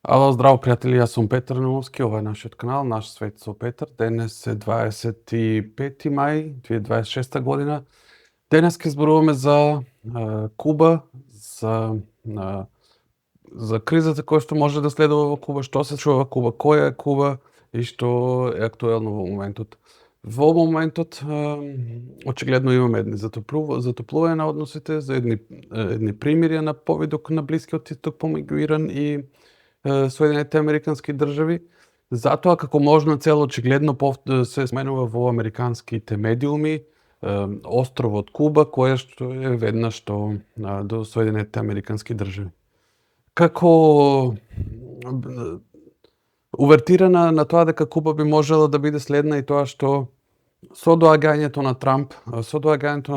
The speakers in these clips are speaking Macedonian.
Ало, здраво пријатели, јас сум Петар Наумовски, ова е нашиот канал, Наш свет со Петар. Денес е 25 мај 2026 година. Денес ќе зборуваме за Куба, за кризата која што може да следува во Куба, што се чува во Куба, која е Куба и што е актуелно во моментот. Во моментот очигледно имаме едни затоплување на односите, за едни примирија на повидок на Блискиот Исток помеѓу Иран и Соединетите Американски држави. Затоа како можна цел очигледно се сменува во американските медиуми островот Куба, која што е веднаш до Соединетите Американски држави. Како увертира на тоа дека Куба би можела да биде следна и тоа што со доаѓањето на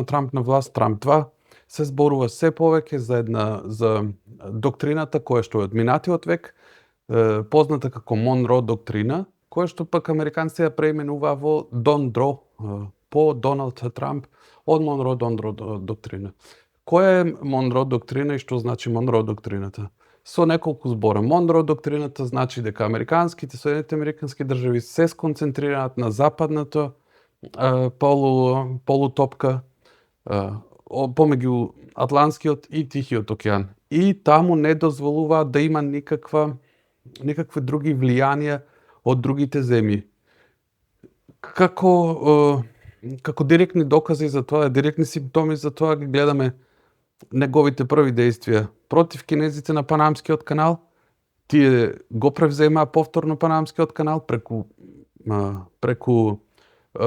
Трамп на власт, Трамп 2, се зборува се повеќе за доктрината која што е од минатиот век, позната како Монро доктрина, која што пак американците ја преименуваа во Дондро по Доналд Трамп, од Монро Дондро доктрина. Која е Монро доктрина и што значи Монро доктрината? Со неколку збора. Монро доктрината значи дека Соединетите Американски држави се сконцентрираат на западната полутопка помеѓу Атлантскиот и Тихиот океан. И таму не дозволуваат да има никакви други влијанија од другите земји. Како директни докази за тоа, директни симптоми за тоа ги гледаме неговите први действија против кинезите на Панамскиот канал. Тие го превземаа повторно Панамскиот канал преку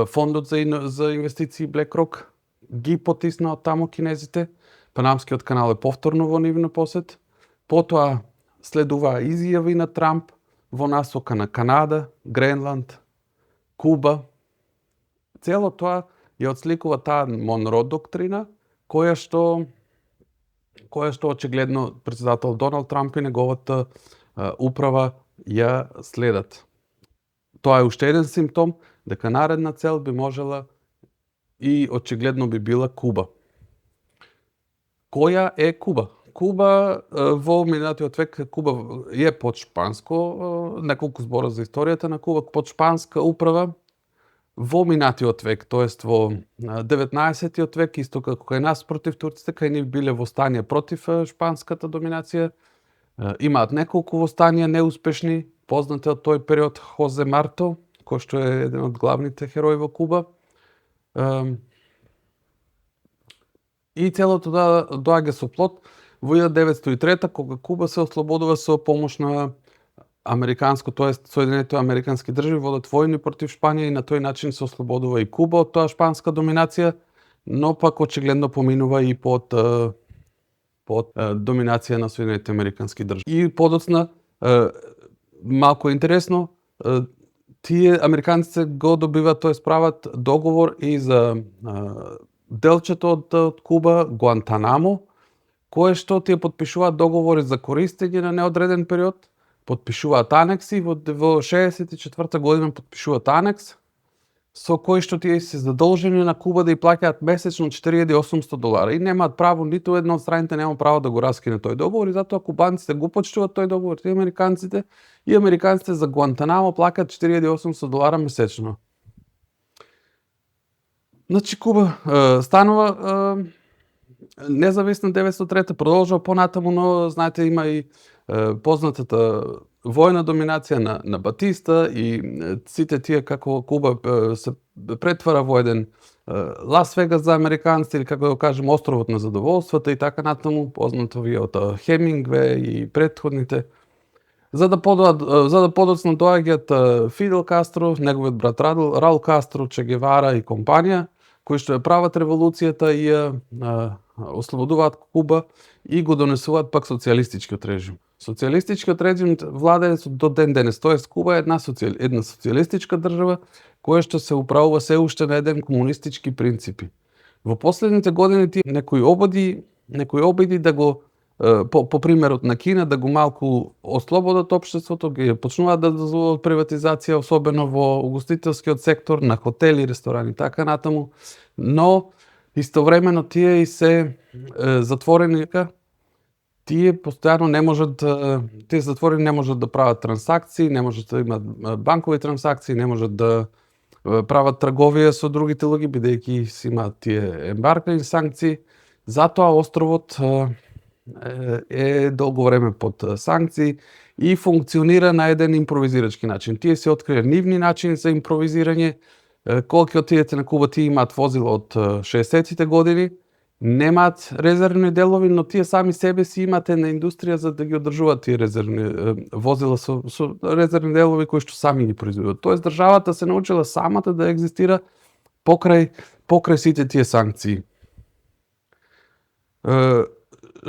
фондот за инвестиции BlackRock, ги потиснаа таму кинезите. Панамскиот канал е повторно во нивна посет. Потоа следуваа изјави на Трамп во насока на Канада, Гренланд, Куба. Цело тоа ја отсликува таа Монро доктрина, која што очигледно претседател Доналд Трамп и неговата управа ја следат. Тоа е уште еден симптом дека наредна цел би можела и очигледно би била Куба. Која е Куба? Куба во минатиот век Куба е под шпанско, неколку збора за историјата на Куба, под шпанска управа. Во минатиот век, тоест во 19-тиот век, исто како кај нас против турците, кај нив биле востанија против шпанската доминација. Имаат неколку востанија неуспешни, познати од тој период Хозе Марто, кој што е еден од главните херои во Куба. И целото доаѓа со плод во 1903 кога Куба се ослободува со помош на американско, тоест Соединетите Американски држави водат војни против Шпанија и на тој начин се ослободува и Куба од тоа шпанска доминација, но пак очигледно поминува и под доминација на Соединетите Американски држави. И подоцна, малку интересно, тие американците го добиваат, тоест прават договор и за делчето од Куба, Гуантанамо, кое што тие подпишуваат договори за користење на неодреден период, подпишуваат анекси, во 64 година подпишуваат анекс, со кој што тие се задолжени на Куба да ја плаќаат месечно $4,800 и немаат право, ниту едно од страните нема право да го раскине тој договор, и затоа кубанците го почитуваат тој договор, и американците за Гуантанамо плаќаат $4,800 месечно. Значи Куба станува независна 1903, продолжува понатаму, но знаете има и познатата војна доминација на Батиста и сите тие како Куба се претвара во еден Лас Вегас за американците, или како да кажем островот на задоволствата и така натаму, познато ви од Хемингве и претходните. За да подоцна доаѓаат Фидел Кастро, неговиот брат Раул Кастро, Че Гевара и компанија, кои што ја прават револуцијата и ја ослободуваат Куба и го донесуваат пак социјалистичкиот режим. Социјалистичкиот режим владее до ден денес, тоест Куба е една социјалистичка држава која што се управува се уште на еден комунистички принципи. Во последните години тие некои обиди да го по примерот на Кина да го малку ослободат општеството, ги почнуваат да дозволат приватизација, особено во угостителскиот сектор, на хотели, ресторани, така натаму, но истовремено тие и се затворени, тие постојано не можат, тие затвори не можат да прават трансакции, не можат да имат банкови трансакции, не можат да прават трговија со другите луѓе, бидејќи си имаат тие ембарго санкции. Затоа островот е долго време под санкции и функционира на еден импровизирачки начин. Тие се открија нивни начини за импровизирање. Кога ќе отидете на Куба, тие имаат возила од 60-тите години, немаат резервни делови, но тие сами себе си имаат една индустрија за да ги одржуваат тие резервни возила со резервни делови кои што сами ги произведуваат. Тоест државата се научила самата да екзистира покрај сите тие санкции.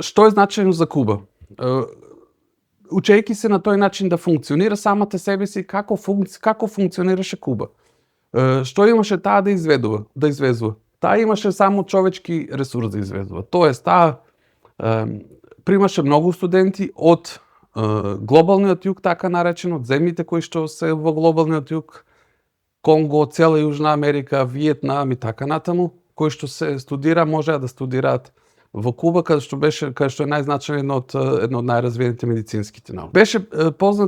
Што е значајно за Куба? Учејќи се на тој начин да функционира самата себе си, како функционираше Куба? Што имаше таа да извезува? Таа имаше само човечки ресурс да извезува. Тоест, таа примаше многу студенти од глобалниот југ, така наречен, од земјите кои што се во глобалниот југ, Конго, цела Јужна Америка, Виетнам и така натаму, кои што се студира, можеа да студираат во Куба, каде што е најзначајно едно од најразвиените медицинските науки. Беше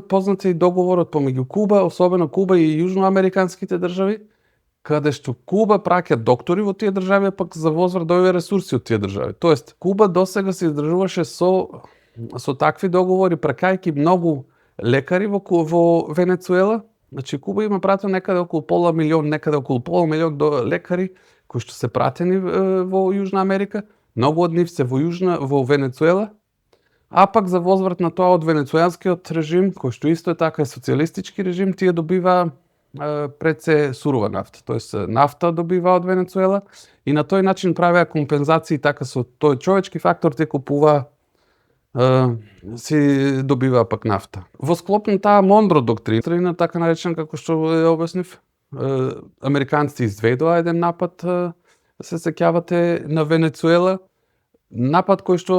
познат и договорот помеѓу Куба, особено Куба и јужноамериканските држави, каде што Куба праќа доктори во тие држави, а пак за возврат дојде ресурси од тие држави. Тоест, Куба досега се издржуваше со такви договори, праќајќи многу лекари во Венецуела. Значи, Куба има пратено некаде околу пола милион лекари кои што се пратени во Јужна Америка. Многу од нив се во Венецуела, а пак за возврат на тоа од венецуелскиот режим, кој што исто е така социјалистички режим, тие добива пред се сурова нафта. Тоест нафта добива од Венецуела и на тој начин правеа компензации, така со тој човечки фактор те купува, си добива пак нафта. Во склоп на таа Мондро доктрина, така наречена како што ја обяснив, американците изведоа еден напад, се сеќавате, на Венецуела. Напад кој што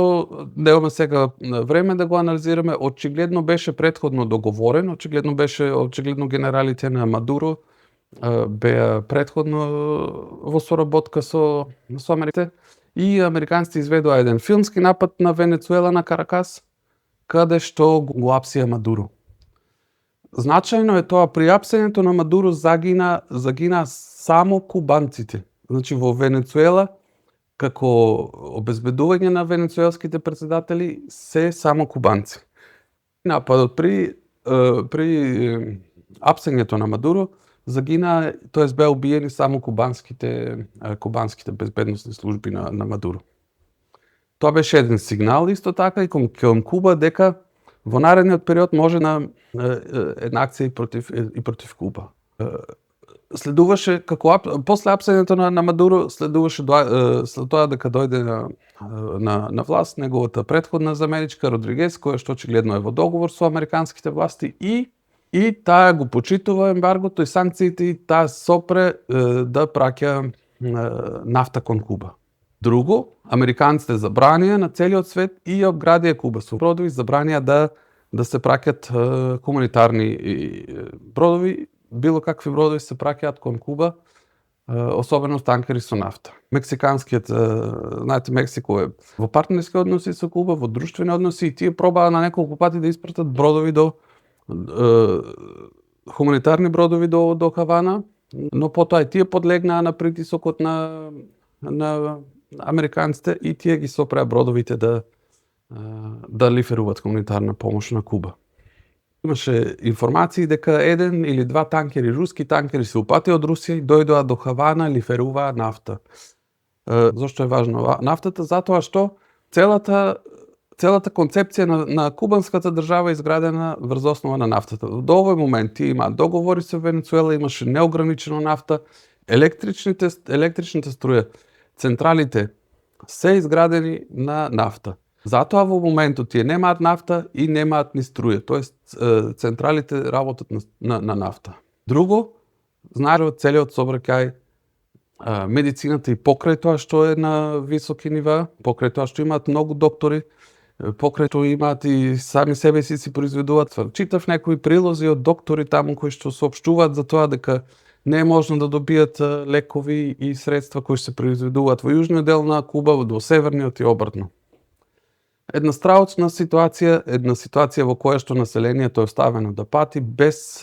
немаме сега време да го анализираме, очигледно беше претходно договорен, очигледно генералите на Мадуро беа претходно во соработка со Америките и американците изведоа еден филмски напад на Венецуела, на Каракас, каде што го апсија Мадуро. Значајно е тоа, при апсењето на Мадуро загина само кубанците. Значи, во Венецуела, како обезбедување на венецуелските председатели, се само кубанци. Нападот при апсењето на Мадуро загина, тоест беа убиени само кубанските безбедносни служби на Мадуро. Тоа беше еден сигнал исто така и кон Куба дека во наредниот период може на една акција и против Куба. Следуваше после апсењето на Мадуро, следуваше след тоа дека дојде на власт неговата претходна заменичка Родригес, која што очигледно е во договор со американските власти и таа го почитува ембаргото и санкциите и таа сопре да праќа нафта кон Куба. Друго, американците забранија на целиот свет и обградија Куба со бродови, забранија да се праќат хуманитарни бродови. Било какви бродови се праќаат кон Куба, особено танкери со нафта. Мексиканскиот, знаете, Мексико е во партнерски односи со Куба, во друштвени односи и тие пробаа на неколку пати да испратат бродови хуманитарни бродови до Хавана, но потоа и тие подлегнаа на притисокот на американците и тие ги сопреа бродовите да лиферуваат хуманитарна помош на Куба. Имаше информации дека еден или два танкери, руски танкери, се упатија од Русија и дојдоа до Хавана, лиферуваа нафта. Зошто е важно нафтата? Затоа што целата концепција на кубанската држава е изградена врз основа на нафтата. До овој момент тие имаат договори со Венецуела, имаше неограничено нафта, електричната струја, централите се изградени на нафта. Затоа во моментот тие немаат нафта и немаат ни струја, тоест централите работат на нафта. Друго, знаеме целиот сообраќај, медицината и покрај тоа што е на високи нива, покрај тоа што имаат многу доктори, покрај тоа имаат и сами себе си произведуваат. Читав некои прилози од доктори таму кои што соопштуваат за тоа дека не е можно да добијат лекови и средства кои се произведуваат во јужниот дел на Куба, во северниот и обратно. една страучна ситуација, една ситуација во која што населението е оставено да пати без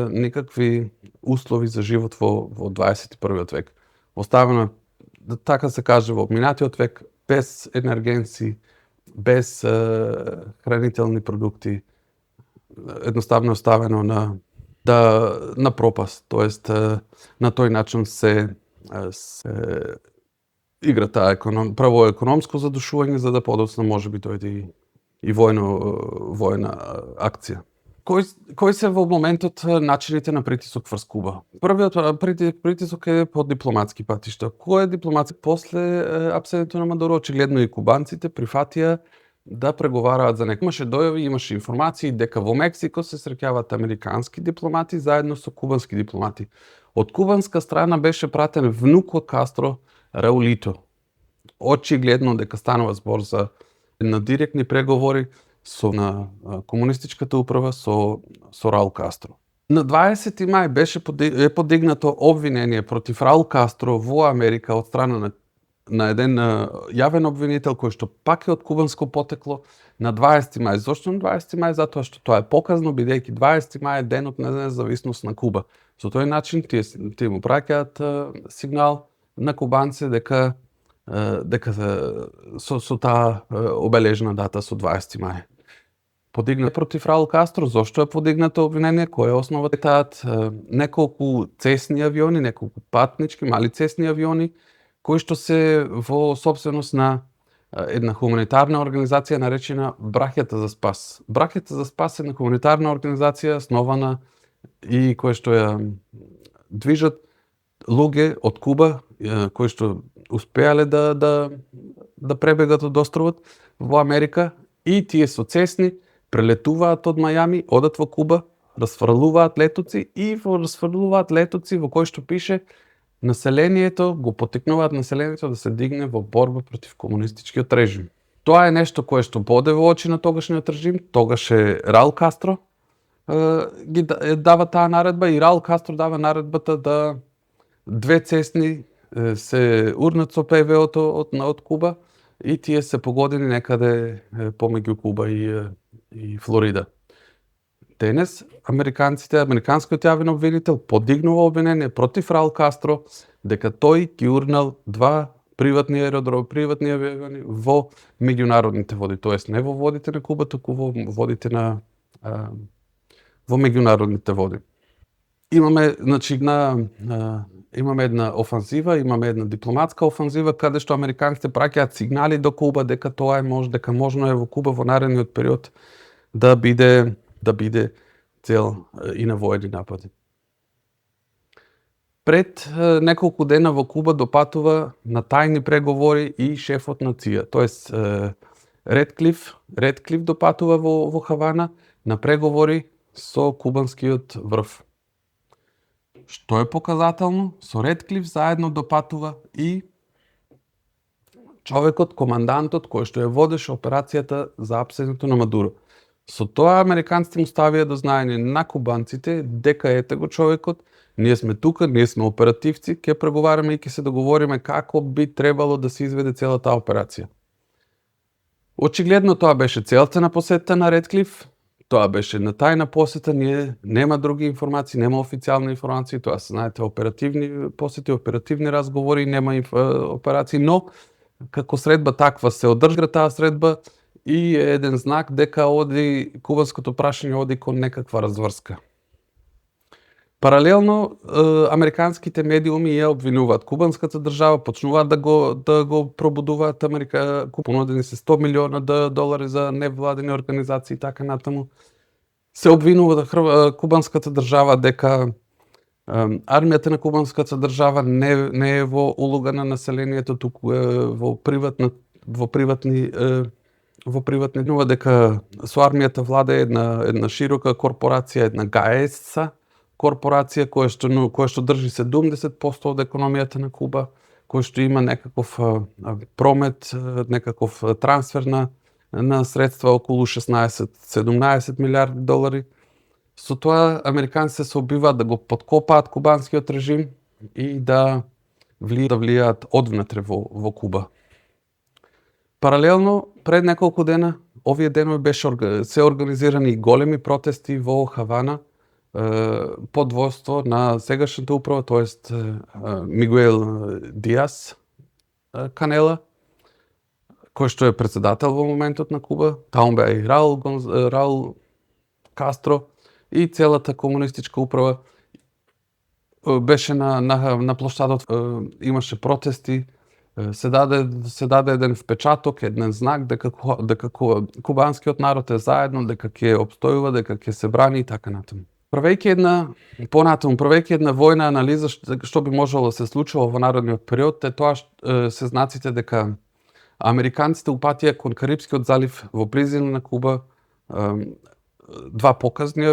никакви услови за живот во 21. век. Оставено е, така се каже, во минатиот век, без енергенци, без хранителни продукти, едноставно оставено на пропаст. Тоест, на тој начин се игра таа прво економско задушување, за да подоцна можеби дојде и војна акција. Кои се во моментот начините на притисок врз Куба? Првиот притисок е по дипломатски патишта. Кој е дипломатски? После апсењето на Мадуро, очигледно и кубанците прифатија да преговараат за некој. Имаше дојави, имаше информации дека во Мексико се среќаваат американски дипломати заедно со кубански дипломати. Од кубанска страна беше пратен внукот Кастро, Раулито. Очигледно дека станува збор за на директни преговори на комунистичката управа со Раул Кастро. На 20 мај беше подигнато обвинение против Раул Кастро во Америка од страна на еден јавен обвинител кој што пак е од кубанско потекло на 20 мај. Зошто на 20 мај? Затоа што тоа е показно, бидејќи 20 мај е денот на независност на Куба. Со тој начин тие му праќаат сигнал на кубанци дека со таа обележна дата со 20 мај. Подигнат против Раул Кастро. Зошто е подигнато обвинение? Која е основата? Таат неколку цесни авиони, неколку патнички, мали цесни авиони, кои што се во собственост на една хуманитарна организација наречена Браќата за спас. Браќата за спас е една хуманитарна организација основана и која што ја движат луѓе од Куба, кои што успеале да пребегат од островот во Америка, и тие со цесни прелетуваат од Мајами, одат во Куба, расфрлуваат летоци и расфрлуваат летоци во кои што пише населението, го потикнуваат населението да се дигне во борба против комунистичкиот режим. Тоа е нешто кое што боде во очи на тогашниот режим. Тогаш е Раул Кастро ги дава таа наредба, и Раул Кастро дава наредбата да две цесни се урнат со ПВО-то од Куба и тие се погодени некаде помеѓу Куба и Флорида. Денес американскиот јавен обвинител подигнува обвинение против Раул Кастро дека тој ги урнал два приватни аеродроми, приватни авиони во меѓународните води, тоест не во водите на Куба, туку во водите во меѓународните води. Имаме, значи, имаме една офанзива, имаме една дипломатска офанзива каде што американците праќаат сигнали до Куба дека тоа дека можно е во Куба во наредниот период да биде цел и на воени напади. Пред неколку дена во Куба допатува на тајни преговори и шефот на ЦИА, тоест Редклиф допатува во Хавана на преговори со кубанскиот врв. Што е показателно? Со Редклиф заедно допатува и човекот, командантот кој што ја водеше операцијата за апсењето на Мадуро. Со тоа американците му ставија до знаење на кубанците дека ете го човекот, ние сме тука, ние сме оперативци, ќе преговараме и ќе се договориме како би требало да се изведе целата операција. Очигледно тоа беше целта на посетата на Редклиф. Тоа беше на тајна посета, нема други информации, нема официјални информации, тоа се, знаете, оперативни посети, оперативни разговори, нема операции, но како средба таква се одржа таа средба и еден знак дека кубанското прашање оди кон некаква разврска. Паралелно, американските медиуми ја обвинуваат кубанската држава, почнуваат да го пробудуваат понудени се $100 милиона за невладени организации и така натаму. Се обвинува кубанската држава дека армијата на кубанската држава не е во улога на населението, туку е во приватни дека со армијата влада една широка корпорација, една гаеса корпорација која што држи 70% од економијата на Куба, кој што има некаков промет, некаков трансфер на средства околу 16-17 милиарди долари. Со тоа американците се обиваат да го подкопаат кубанскиот режим и да влијаат одвнатре во Куба. Паралелно, пред неколку дена, овие денови се организирани големи протести во Хавана под војство на сегашната управа, тоест Мигуел Диас Канела, кој што е председател во моментот на Куба. Таму беа и Раул Кастро и целата комунистичка управа беше на плоштадот, имаше протести, се даде еден впечаток, еден знак дека кубанскиот народ е заедно, дека ќе опстојува, дека ќе се брани и така натаму. Правејќи една војна анализа што би можело да се случува во наредниот период, е тоа се знаците дека американците упатија кон Карипскиот залив во близина на Куба два показни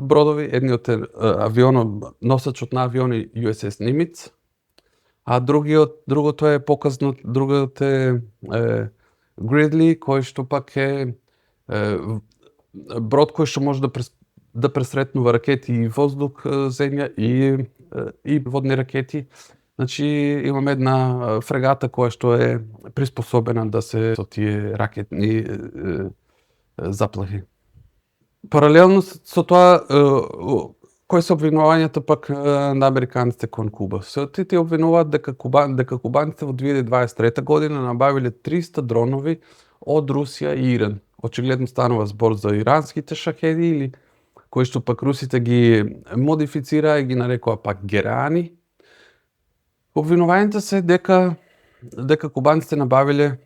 бродови, едниот е носачот на авиони USS Nimitz, а другото е показно, другиот е Gridley, кој што пак е брод кој што може да пресретнува ракети и воздух, земја и водни ракети. Значи имаме една фрегата која што е приспособена да се со тие ракетни заплахи. Паралелно со тоа, кои се обвинувањата пак на американците кон Куба? Тие обвинуваат дека кубанците во 2023 година набавиле 300 дронови од Русија и Иран. Очигледно станува збор за иранските шахеди или кои што пак русите ги модифицираа и ги нарекоа пак герани. Обвинувањата се дека кубанците набавиле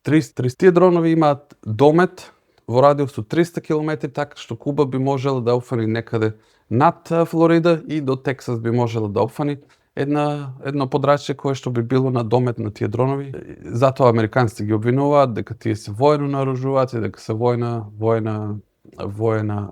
300 дронови имаат домет во радиус од 300 км, така што Куба би можела да опфани некаде над Флорида и до Тексас би можела да опфани едно подрачје кое што би било на домет на тие дронови. Затоа американците ги обвинуваат дека тие се воено наоружуваат и дека се воена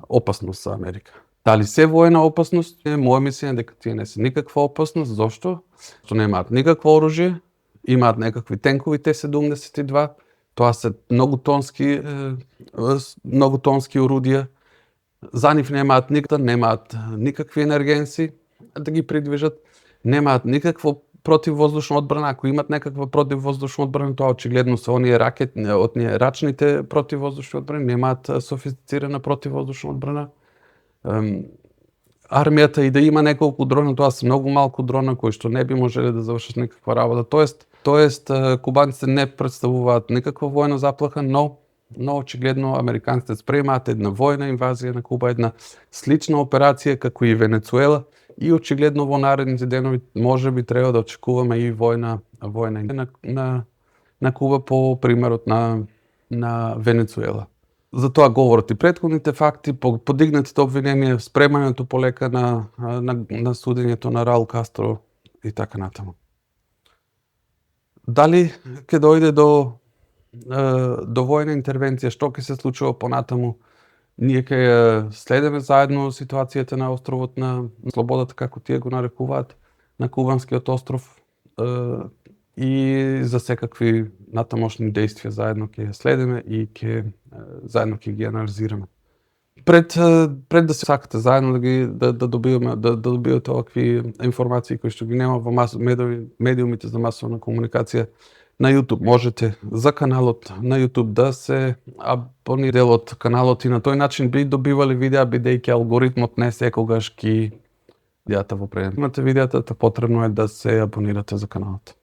опасност за Америка. Дали се воена опасност? Моја мислење дека тие не се никаква опасност. Зошто? Што немаат никакво оружје, имаат некакви тенкови Т-72, тоа се многотонски орудија. За нив немаат никакви енергенси да ги придвижат, немаат никакво противвоздушна одбрана. Ако имат некаква противвоздушна одбрана, тоа очигледно се оние рачните противвоздушни одбрани, немаат софистицирана противвоздушна одбрана. Армијата и да има неколку дрона, тоа се многу малку дрона кои што не би можеле да завршат никаква работа. Тоест кубанците не представуваат никаква војна заплаха, но очигледно американците спремаат една војна инвазија на Куба, една слична операција како и Венецуела, и очигледно во наредните денови можеби треба да очекуваме и војна на Куба по примерот на Венецуела. За тоа говорат и претходните факти, подигнатите обвиненија, спремањето полека на судењето на Раул Кастро и така натаму. Дали ќе дојде до војна интервенција, што ќе се случува понатаму? Ние ќе следиме заедно ситуацијата на островот на Слободата, како тие го нарекуваат, на Кубанскиот остров, и за секакви натамошни действија заедно ќе следиме и заедно ќе ги анализираме. Пред да се сакате заедно да добивате овакви информации кои што ги нема во медиумите за масовна комуникација на YouTube, можете за каналот на YouTube да се абонирате дел од каналот и на тој начин би добивале видеа, бидејќи алгоритмот не секогаш ги видеата во пред. Имате видеата, потребно е да се абонирате за каналот.